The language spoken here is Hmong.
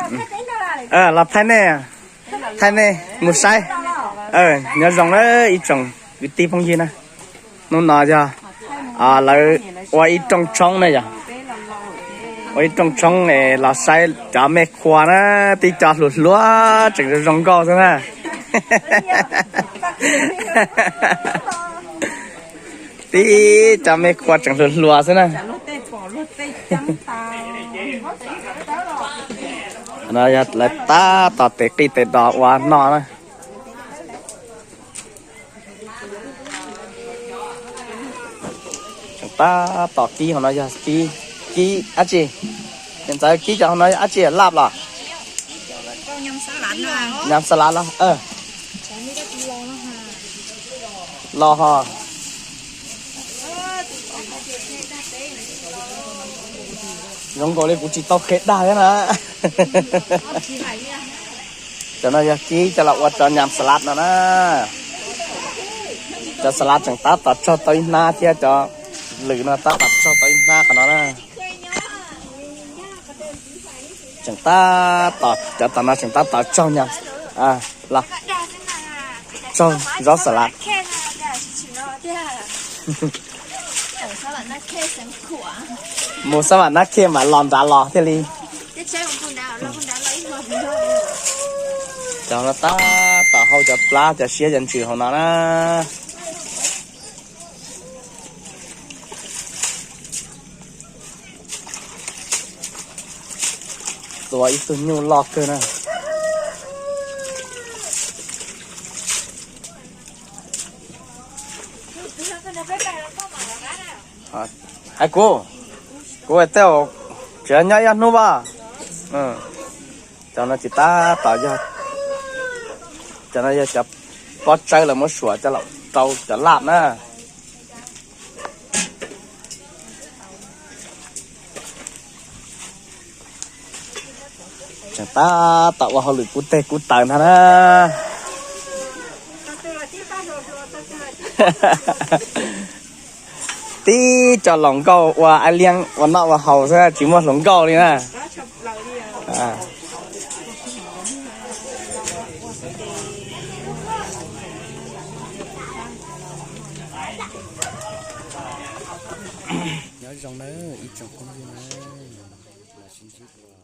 Los thaij nej, thaij nej mus saib. Nyob zoo na ib tsoom kwv tij phooj ywg na. Hnub no yog lawv ua ib rooj tshoob na yog, ua ib rooj tshoob es los saib cov me khua na, tib co hluas hluas tseem zoo zoo nkauj xwb na. Tib co me khua tseem hluas hluas xwb na. No yog lawv tab tom tes qij tes dos ua noj na. Tseem tab tom kib hauv no yog kib, kib dab tsi? Niam ntxawm, kib cov hauv no yog dab tsi, laj los? Nyam xa lav los? Los ho. Zoo nkaus li kuv tsis tau qhia dag thiab na. Cov no yog kib coj los ua cov nyam xa lav no na. Cov xa lav tseem tab tom tsaug tau ib hnab thiab, cov lwm no tab tom tsaug tau ib hnab qhov no na. Tseem tab tom, cov tom no tseem tab tom tsaug nyam, los tsaug zaub xa lav. Mus xab vam nab khej mam los nrad los thiaj li. Cov no tab tom hau cov plab cov siab cov ntsws hauv no na. Tua ib tug nyuj loj kawg na. Hais kuv, kuv tej, tseem nyob ib ob hnub vas. Cov no tsis tab tom yog, cov no yog cov pob tsawb lawv muab suam coj los rau cov laj na. Tseem tab tom ua hauj lwm kub teg kub taws ntag na. Tib co hluas nkauj ua aib liab ua noj ua haus xwb tsis muaj hluas nkauj li na. Nyob zoo na ib tsoom phooj ywg na, los sib ntsib dua